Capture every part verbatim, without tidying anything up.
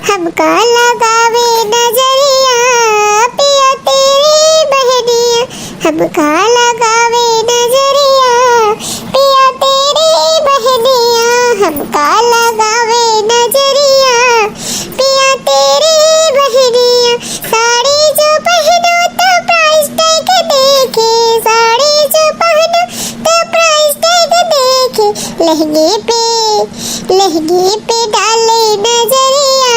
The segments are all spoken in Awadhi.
हमका लगावे नजरिया पिया तेरी बहनिया, हमका लगावे नजरिया पिया तेरी बहनिया, हमका लगावे नजरिया पिया तेरी बहनिया। साड़ी जो पहनो तो price tag देखे, साड़ी जो पहनो तो price tag देखे, लहंगे पे, लहंगे पे डाले नजरिया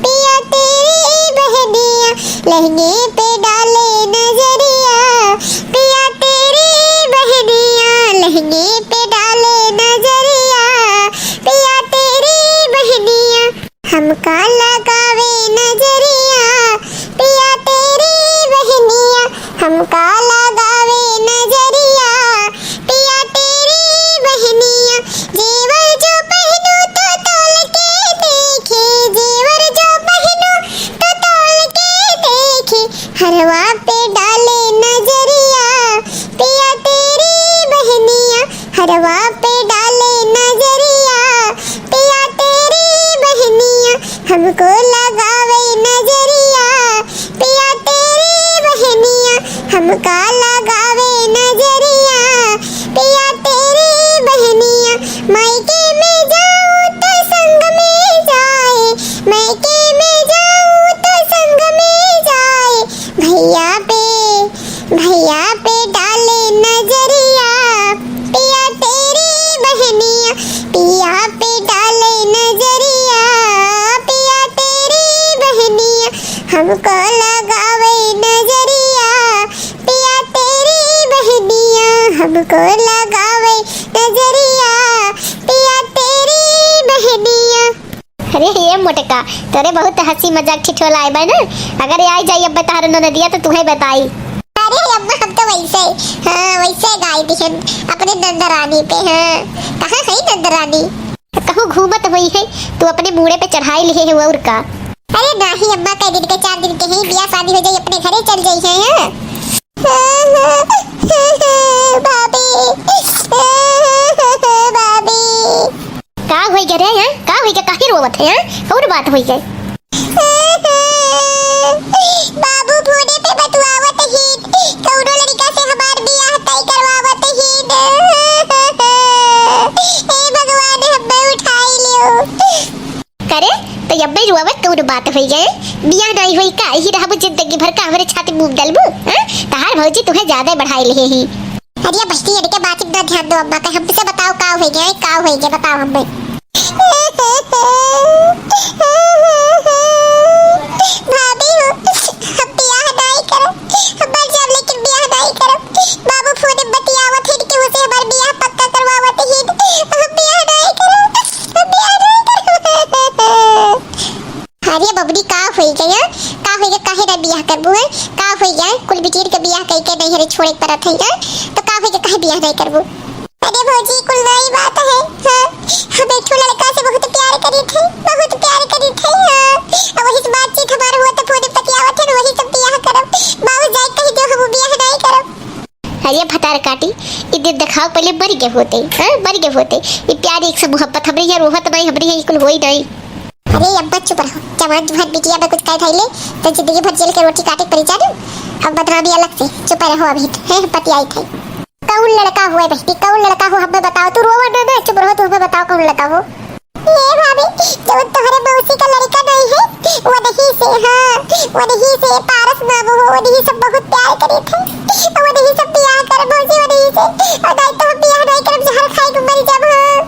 पिया तेरी बहनिया, लहंगे पे डाले नजरिया पिया तेरी बहनिया, लहंगे पे डाले नजरिया पिया तेरी बहनिया। हमका लगावे नजरिया पिया तेरी बहनिया, हमका लगावे नजरिया पिया तेरी बहनिया। जेवर जो पहनो तो तोल के देखे, जेवर जो पहनो तो तोल के देखे, हरवा पे डाले नजरिया पिया तेरी बहनिया, हरवा पे डाले नजरिया पिया तेरी बहनिया, हमको लगावे नजरिया पिया तेरी बहनिया, हमका लगावे नजरिया पिया तेरी बहनिया। मायके में जाऊं तो संग में जाए, मायके में जाऊं तो संग में जाए, भैया पे, भैया पे डाले नजरिया पिया तेरी बहनिया, पिया पे डाले नजरिया पिया तेरी बहनिया, हमको लगावे नजरिया पिया तेरी बहनिया, हमको लगावे नजरिया पिया तेरी बहनिया। अरे ये मोटका, तोरे बहुत हँसी मजाक ठिठोला आए बा ना। अगर आइ जाई अब्बे तहार ननदिया तो तुहैं बताई। अरे अम्मा, हम तो वैसे, हाँ, वैसे गाई दिहन अपने नंदरानी पे, हाँ। कहाँ है नंदरानी? कहूँ घूमत होइहैं, तू अपने मूड़े पे चढ़ाई लिहे है और का। अरे नाहीं अम्मा, कई दिन के, चार दिन के ही, बियाह शादी हो जाई, अपने घरे चल जाई है, हाँ। भाभी, भाभी। का होई गे रे, हैं? का होई गे? काहे रोवत है, हैं? कौन बात होई गे? बाबू फोने पे बतुआवत हीन, कौनो लड़का से हमार बियाह तय करवावत हीन। हे भगवान, हमें उठाई लियो। करे, तो अब्बे रोवे कौन बात होई गे? बियाह नाहीं होई का? यही रहबू जिंदगी भर का हमरे छाती मुँह डलबू, हैं? तहार भौजी तुहैं ज्यादा बढ़ाई लिहे ही। अरे बहिनी, इनके बात पे ना ध्यान दो अम्मा, का हमसे बताओ का होई गे, का होई गे, बताओ हमें। भाभी हो, हम बियाह नाहीं करब, हम मर जाब लेकिन बियाह नाहीं करब। बाबू फोने बतियावत हीन कि उसे हमार बियाह पक्का करवावत हीन, हम बियाह नाहीं करब, हम बियाह नाहीं करब। अरे बबुनी, का होई गे, हैं? का होई गे, काहे ना बियाह करबू, हैं? का होई गे, कुल बिटिन के बियाह कइके नैहरे छोड़े के परत है, हैं? तो का होई गे, काहे बियाह नाहीं करबू? अरे भौजी, कुल नाहीं बात है, हाँ? हम एक ठो लड़का से बहुत प्यार करी थे, बहुत प्यार करी थे, हाँ? अब वही से बातचीत हमार हुआ तो फोने पतियावत है, वही सब बियाह करब। बाबू जाए कही दो, हम बियाह नाहीं करब। अरे भतार काटी, ई दिन देखाओ, पहले मर गए होते, हाँ, मर गए होते। ई प्यार एक से मोहब्बत, हमरे यहाँ रोहत नाहीं, हमरे यहाँ ई कुल होई नाहीं। अरे अब्बा चुप रहो, जवान जुहान बिटिया में कुछ कह धैले तो जिंदगी भर जेल के रोटी काटे के पड़ी जानू। अब बदनामी अलग से, चुप रहो अभी, हैं, बतियाई थे। कौन लड़का हुआ बहिनी, कौन लड़का हो हमें बताओ, तू रोवा ना, ना, चुप रहो, तू हमें बताओ कौन लड़का हो। ए भाभी, जवन तोहरे मौसी का लड़का नाहीं है, वनही से, हाँ, वनही से पारस बाबू हो, वनही सब बहुत प्यार करे थे, वनही सब बियाह कर भौजी, वनही से। और नाहीं तो हम बियाह नाहीं करब, जहर खाए के मर जाब, हाँ।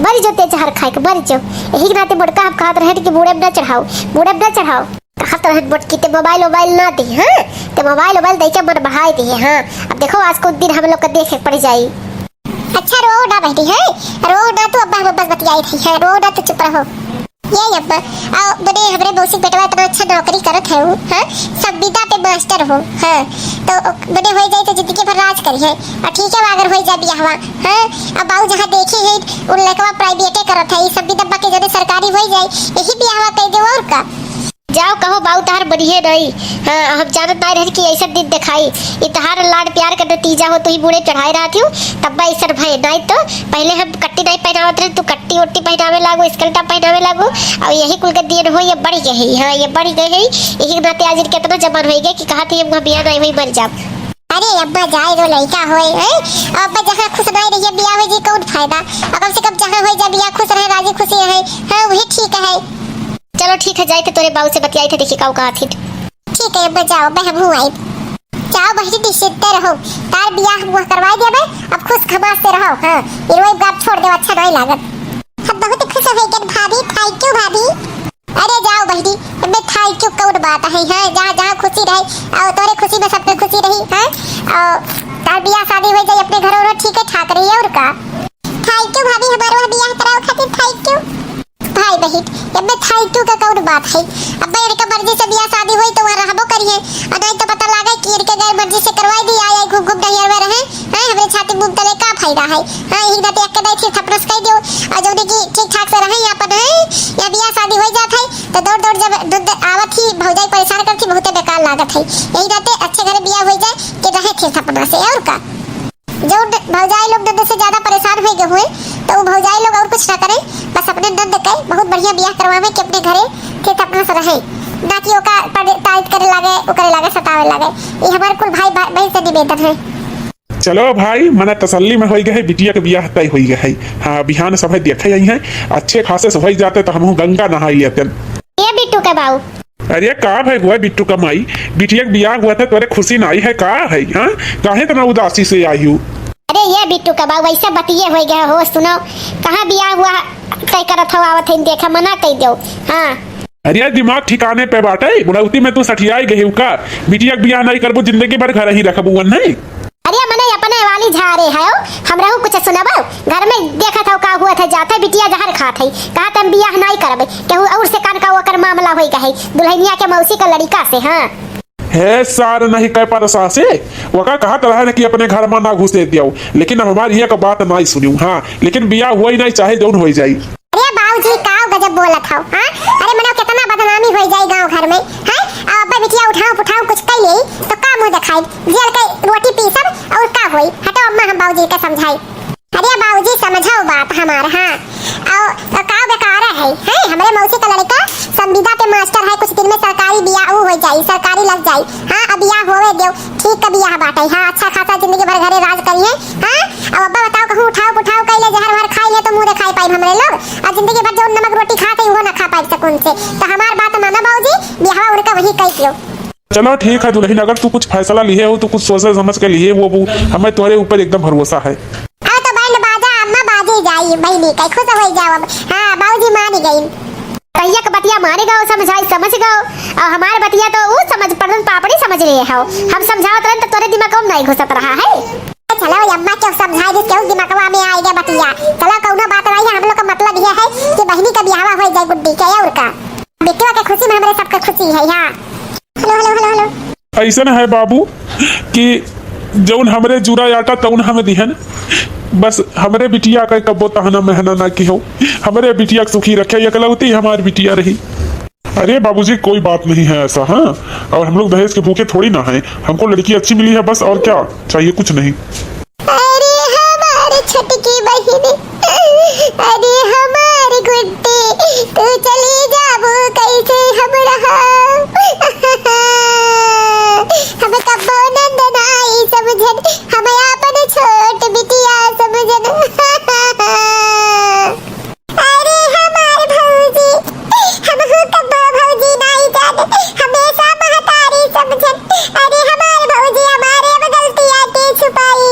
मर जो ते जहर खाए के, मर जो। यही के नाते मोटका हम कहत रहे कि मूड़े में ना चढ़ाओ, मूड़े में ना चढ़ाओ। कहत रहन मोटकी ते मोबाइल वोबाइल ना दे, हाँ? ते मोबाइल वोबाइल दे के मन बढ़ाए दे, हाँ? अब देखो आज कौन दिन हम लोग का देखे के पड़ जाई। अच्छा रो ना बहिनी, हैं? रो ना तू, अब्बा हम बस बतियाई थी, हैं? रो ना तू, चुप रहो। ये अब्बा, आ, मने हमरे मौसी बेटवा इतना अच्छा नौकरी करत है वो, हैं? संविदा पे मास्टर हो, हैं? तो मने होई जाई तो जिंदगी भर राज करी है। और ठीक है, अगर होई जाए बियाहवा, हैं? अब बाऊ जहाँ देखे हैं, उन लड़कवा प्राइवेटे करत है, ये संविदा के जने सरकारी होई जाए, यही बियाहवा कह दे और का। जाओ कहो बाऊ तहार बनिहे नाई। हाँ, हम जानत नाई रहन कि ऐसा दिन देखाई। ई तहार लाड प्यार का नतीजा हो, तू ही बूढ़े चढ़ाए रहत हूँ, तब ऐसा भय नाई तो पहले हम कट्टी नाई पहनावत रहन, तू कट्टी ओट्टी पहनावे लागो, स्कर्टा पहनावे लागो, और यही कुल के दिन हो, ये बढ़ गए है। हाँ, ये बढ़ गए है, यही के नाते आज इनके इतना जबान हो गए कि कहा थी हम बिया नाई हुई मर जाब। अरे अब्बा जाए दो लइका होए, हैं? अब्बा जहाँ खुश नाई रहिए बिया हो जी कौन फायदा? और कम से कम जहाँ होए जा बिया खुश रहे, राजी खुशी रहे, हाँ वही ठीक है। चलो ठीक है, जाए थे तोरे बाऊ से बतियाई थे, देखी काऊ कहा थी। ठीक है अब्बा जाओ, मैं हमहू आई। जाओ बहिनी निश्चिंत रहो, तार बियाह मुँह करवाई देबे, अब खुश खमास से रहो। हाँ, ये रोई गाप छोड़ दे, अच्छा नाई लागत। हम बहुत खुश हो गए भाभी, thank you भाभी। अरे जाओ बहिनी, एमे thank you कौन बात है, हैं? जहाँ जहाँ खुशी रहे, और तोरे खुशी में सबके खुशी रही, हैं? और तार बियाह शादी हो जाए अपने घर और ठीक है ठाक रही है और का। Thank you भाभी, हमारे वहाँ बियाह कराओ खातिर thank you। भाई बहिन, एमे thank you का कौन बात है? अब इनका मर्जी से बियाह शादी हुई तो वहाँ रहबो करिए, और नहीं तो पता लगे कि इनके गैर मर्जी से करवाई दी, आए आए घूम घूम डहियर में रहे, हैं? हमरे छाती मुंह तले का फायदा है? हाँ, यही नाते एक के दाई फिर थपड़स कह दियो, और जौने की ठीक ठाक से रहे अपन, हैं? या बियाह शादी हो जात है तो दौड़ दौड़ जब दूध आवत ही भौजाई परेशान करती, बहुते बेकार लागत है। यही नाते अच्छे घर बियाह हो जाए कि रहे फिर थपना से और का। जौन भौजाई लोग नंद से ज्यादा परेशान हो गए हुए, तो वो भौजाई लोग और कुछ ना करें, बस अपने नंद के बहुत बढ़िया बियाह करवावे कि अपने घरे थे अपना से रहे, ना कि ओका परे-, ताइत करे लागे, ओकरे लागे, सतावे लागे। ये हमारे कुल भाई बा-, बहन से निवेदन है। चलो भाई, मना तसल्ली में होई गए, बिटिया के बियाह तय होई गए है। हाँ, बिहान सब है देखे यही है, अच्छे खासे से होई जाते तो हमहू गंगा नहाई लेते। ए बिट्टू के बाऊ, अरे का भाई हुआ बिट्टू का माई, बिटिया के बियाह हुआ था, तोरे खुशी नाई है का है, हाँ? काहे इतना उदासी से आई हूँ? अरे ये बिट्टू का बाऊ, वैसे बतिये हो गया हो, सुनो, कहाँ बियाह हुआ तय करत हो, आवत है, देखा मना कह दो। हाँ। अरे दिमाग ठिकाने पे बाटे, बुढ़ौती में तू सठियाई गई का? बिटिया के बियाह नहीं करबू, जिंदगी भर घर ही रखबू, नहीं? अरे मने अपने वाली झारे है, हमरहू कुछ सुनबो? घर में देखत हो का हुआ था, जाते बिटिया जहर खात है, कहा हम बियाह नहीं करबे, केहू और से कान का ओकर मामला होई गए, दुल्हनिया के मौसी का लड़का से। हाँ। हे सार नहीं कह पर सासे, वका कहत रहे न कि अपने घर में ना घुसे दियो, लेकिन अब हमारी एक बात नहीं सुनियो। हाँ, लेकिन बियाह हुआ ही नहीं, चाहे जौन होई जाई। अरे बाबूजी, का गजब बोलत हो, हाँ? अरे मने कितना बदनामी होई जाई गांव घर में, हैं? अब अब्बा बिटिया उठाओ पुठाओ कुछ कह ले तो का मुंह दिखाई? जेल के रोटी पीसब और का होई? हटो अम्मा, हम बाबूजी के समझाई। अरे बाबूजी, समझो बात हमार, हाँ। और, और का बेकार है, हैं? हमरे मौसी का लड़का संविदा पे मास्टर है, कुछ दिन में सरकारी बियाह ऊ हो जाई, सरकारी लग जाई। हाँ, अब बियाह होवे देव, ठीक का बियाह बाटे। हाँ, अच्छा खासा जिंदगी भर घरे राज करिए। हाँ, अब अब्बा बताओ, कहूँ उठाओ पुठाओ कैले जहर वहर खाई ले तो मुंह दिखाई पाई हमरे लोग, और जिंदगी भर जो नमक रोटी खाते वो ना खा पाई सुकून से। तो हमार बात मानो बाबूजी, बियाह उनका वही कह दियो। चलो ठीक है दुल्हन, अगर तू कुछ फैसला लिए हो तो कुछ सोच समझ के लिए हो, वो हमें तुम्हारे ऊपर एकदम भरोसा है। अब तो बैंड बाजा अम्मा बाजे जाई, बहिनी कई खुश हो जाओ अब। हाँ, बाबूजी मान गई। भैया के बतिया माने गाओ, समझाई समझ गाओ, और हमार बतिया तो ऊ समझ पड़न पापड़ी समझ रहे हो। हम समझावत रहन तो तोरे दिमाग में नहीं घुसत रहा है। चलो अम्मा क्यों समझाई दी, क्यों दिमागवा में आई गया बतिया। चलो कौनो बात नहीं है, हम लोग का मतलब यह है कि बहिनी का बियाह हो जाए गुड्डी के और का। बिटिया के खुशी में हमरे सबके खुशी है। हाँ। हेलो, हेलो, हेलो, हेलो। ऐसन है बाबू कि जौन हमरे जुरा आटा तौन हम दिहन, बस हमरे बिटिया के कब्बो तहना महना ना की हो, हमरे बिटिया के सुखी रखे, एकलौती हमार बिटिया रही। अरे बाबूजी, कोई बात नहीं है ऐसा, हाँ। और हम लोग दहेज के भूखे थोड़ी ना हैं, हमको लड़की अच्छी मिली है बस, और क्या चाहिए, कुछ नहीं। अरे हमार छोटकी बहिन, अरे हमार गुड्डी, तू चली जाबू कैसे हम रहब? हम कब्बो नंद नाई समझन, हम आपन छोट बिटिया समझन। अरे हमार भौजी, हमहू कब्बो भौजी नाई जाने, हमेशा महतारी समझन। अरे हमार भौजी, हमारे अब गलतिया के छुपाई।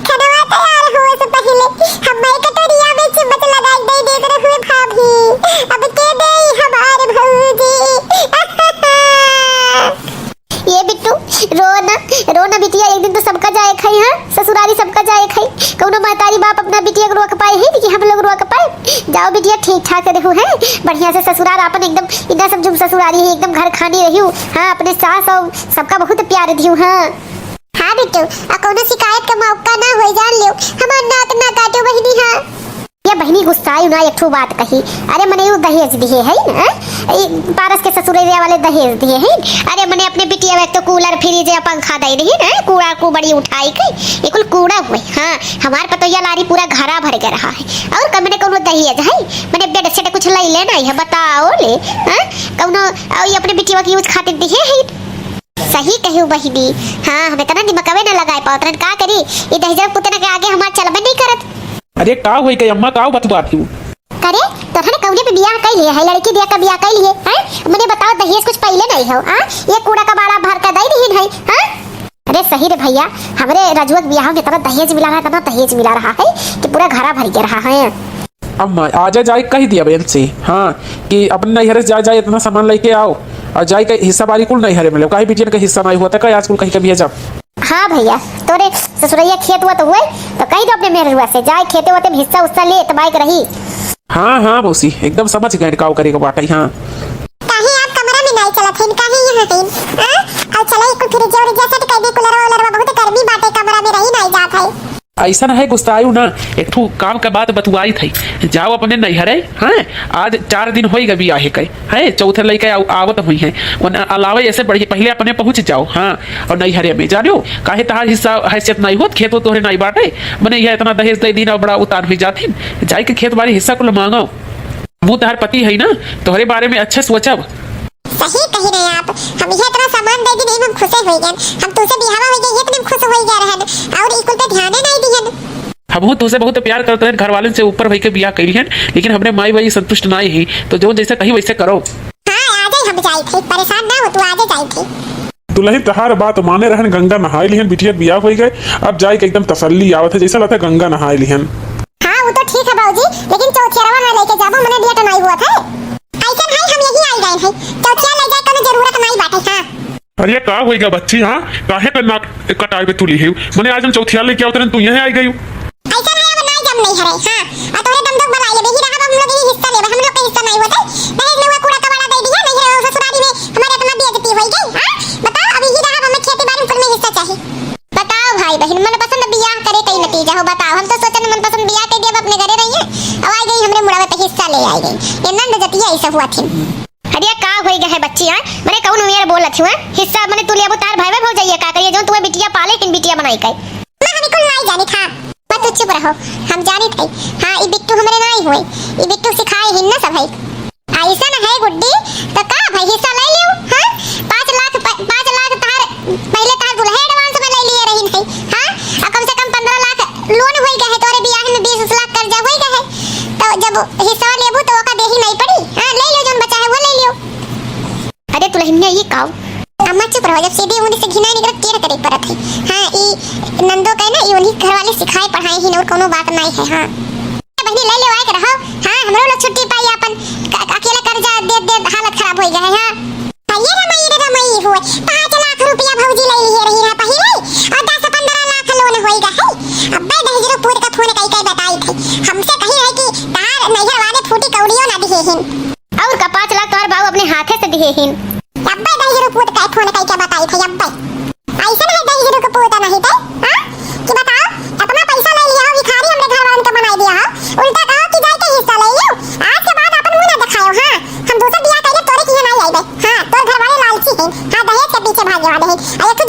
खनवा तैयार होए से पहिले हम्मे कटोरिया में चम्मच लगाई दे देत रहुए भाभी। अब के देई हमार भौजी? ये बिट्टू, रो ना, रो ना बिटिया, एक दिन तो सबका जाए खाई, हाँ? ससुरारी सबका जाए खाई। कौनो महतारी बाप अपना बिटिया को रोक पाए है कि हम लोग रोक पाए? जाओ बिटिया, ठीक ठाक रहू है, बढ़िया से ससुरार अपन एकदम, इतना सब जुम ससुरारी है, एकदम घर खानी रही हूँ, हाँ, अपने सास और सबका बहुत प्यार दी हूँ, हाँ। हाँ बिट्टू, आ कौनो शिकायत का मौका ना होए, जान लियो, हमार नाक ना काटो बहिनी, हाँ। ए बहिनी, गुस्सायू ना, एक ठो बात कही। अरे मने यू दहेज दिहे है ना, ई पारस के ससुररिया वाले दहेज दिहे है। अरे मने अपने बिटिया एक तो कूलर, फ्रिज या पंखा दे दिहिन है, कूड़ा को बड़ी उठाई के, ये कुल कूड़ा हुए। हाँ, हमार पतोहिया लारी पूरा घरा भर के रहा है। और का मने कौनो दहेज है? मने बेडशीट कुछ लइले नाहीं है, बताओ ले। हाँ, कौनो और ये अपने बिटिया के यूज खातिर दिहे है? सही कहियो बहिनी। हाँ, हम इतना दिमकवे ना लगाए पावत रहन, का करी? ई दहेजवा पुतना के आगे हमार चलबे नहीं करत। अरे का होई गई अम्मा, का बतुआत हू? करे, तोहरे कौने पे बियाह कइ लिए है? लड़की दिया का बियाह कइ लिए, हैं? मने बताओ, दहेज कुछ पहिले नहीं हो, हाँ? ये कूड़ा कबाड़ा भर के दे दिहिन है, हाँ? अरे सही रे भइया, हमरे रजुआ के बियाह में इतना दहेज मिला रहा है, इतना दहेज मिला रहा है कि पूरा घरा भर के रहा है। अम्मा, आजा जाए कहि दिया बहन से, हाँ, कि अपने नैहरे से जाए, जाए इतना सामान लइके आओ, और जाए के हिस्सा बारी कुल नैहरे में लेव, काहे बिटियन के हिस्सा नहीं होता, काहे आज कुल कहीं के भी जब। हाँ भइया, तोरे ससुररिया खेत हुआ तो हुए, तो कहि दो अपने मेहरुआ से, जाए खेते होते में हिस्सा उस्सा ले, तबाई के रही। हाँ, हाँ मौसी, एकदम समझ गए काव करे के बाटे, हाँ। काहे आप कमरा में नहीं चलत हइन, काहे यहाँ हइन? हाँ? और चला, एक कुल फ्रिज और जैसा तो कह दे, कूलर वूलर बहुत गर्मी बाटे, कमरा में रही नहीं जात है। ऐसा ना है गुस्सायू ना, एक ठो काम का बात बतुआई थी। जाओ अपने नैहरे, हैं? आज चार दिन होई गए बियाहे के, हैं? चौथे लइके आव-, आवत हुई हैं। उन अलावे ऐसे बढ़िया पहिले अपने पहुँच जाओ, हाँ? और नैहरे में जानियो, काहे तहार हिस्सा हैसियत नहीं होत, खेत वो तोहरे नहीं बाटे, मने यह इतना दहेज दे दीन और बड़ा उतान हुई जाथिन। जाए के खेत बारी हिस्सा कुल मांगो। वो तहार पति है ना, तोहरे बारे में अच्छे सोचब। सही कही रहे आप, हम ये इतना सामान दे दीन, हम खुशे हुई गए, हम तुमसे बिहावा हुई गए, ये इतने खुश हुई गए रहन, और ई कुल पे ध्याने नहीं दिहन। हमहू तुमसे बहुत प्यार करते हैं, घर वाले से ऊपर भई के बियाह कइली हन, लेकिन हमरे माई बाई संतुष्ट ना ही, तो जो जैसे कही वैसे करो। हाँ, आजे हम जाई थे, परेशान ना हो तू, आजे जाई थे। दुल्हन तहार बात माने रहन, गंगा नहाए लिहन, बिटिया बियाह होई गए, अब जाए के एकदम तसल्ली आवत है, जैसा लगता है गंगा नहाए लिहन। हाँ, वो तो ठीक है बाबूजी, लेकिन चौथियरवा ना लेके जाबो, मने लेट नहीं हुआ था। ऐसे भाई हम यही आई गए हैं, चौथिया ले जाए कोनो जरूरत नहीं बाटे। हाँ। अरे का होई गया बच्ची, हाँ, काहे पे नाक कटाए पे तुली है? मने आज हम चौथिया लेके आवत रहन, तू यहाँ आई गई। ऐसा है, अब ना जम नहीं हरे, हाँ। और तोरे दम दो बलाई लेबे, ही रहा, हम लोग ही हिस्सा लेबे, हम लोग के हिस्सा नहीं होते। दहेज में हुआ कूड़ा कबाड़ा दे दिया, नहीं रहा, ससुरारी में हमारे इतना बेइज्जती होई गई, हाँ? बताओ, अब यही रहा, हमें खेती बाड़ी में कुल में हिस्सा चाहिए। बताओ भाई बहन, मनपसंद बियाह करे कई नतीजा हो, बताओ। हम तो सोचन मनपसंद बियाह के देब, अपने घरे रहिए, अब आई गई हमरे मुड़ावे पे हिस्सा ले आई गई। ये नंद जतिया ऐसा हुआ थी। अरे का होई गए है बच्ची, हाँ? मने कौन उमेर बोलत हुआ? हिस्सा मने तू लेबो तार भाई में भौजाइया का करिए, जो तुम्हें बिटिया पाले किन बिटिया बनाई कई। माँ, हम कुल नहीं जानी था। माँ, तू चुप रहो, हम जानी थे। हाँ, ई बिट्टू हमरे नहीं हुए, ई बिट्टू सिखाए हिन ना सब है। ऐसा न है गुड्डी, तो का भाई हिस्सा ले लियो, हाँ? पाँच लाख प-, पाँच लाख तार, पहले तार दुल्हे एडवांस में ले लिए रही है, हाँ? और कम से कम पन्द्रह लाख लोन होई गए है, तोरे बियाह में बीस लाख कर्जा होई गए है, तो जब हिस्सा लेबू तो ओका देही नहीं पड़ी, हाँ? ले लियो, जोन बचा है वो ले लियो। अरे दुल्हनिया, ये काऊ? अम्मा चुप रहो, जब सीधी उंगली से घिनाई निकलत, टेढ़ करे पड़त है। हाँ, ई नंदो के ना, ई उन्हीं घर वाले सिखाए पढ़ाए ही, और कोनो बात नहीं है। हाँ बहनी, ले लेवाए के रहो। हाँ, हमरो लोग छुट्टी पाई, अपन क-, अकेले कर्जा दे दे हालत खराब होई गए है। हाँ। ये रमई रे रमई हुए, पाँच लाख रुपया भौजी ले लिए रही है पहले, और दस पन्द्रह लाख लोन होई गए है। अब्बे दहेजरू पूत का फोन कई कई बताई थी, हमसे कही है कि तार नैहर वाले फूटी कौड़ियों ना दिए हिन। और का पाँच लाख तोहर बाबू अपने हाथे से दिए हिन। अब्बे दहिजरू पूत का फोन कई के बताई थे अब्बे। ऐसन है दहिजरू के पूत नहीं थे, हाँ? कि बताओ, इतना पैसा ले लिया हो, भिखारी हमरे घर वालन के बनाई दिया हो, उल्टा कहो कि जाए के हिस्सा ले लियो। आज के बाद अपन मुंह ना दिखायो, हाँ? हम दूसर बियाह कइले तोरे किहे नहीं आइबे। हाँ, तोर घर वाले लालची हैं, हाँ, दहेज के पीछे भागे वाले हैं। और एक ठो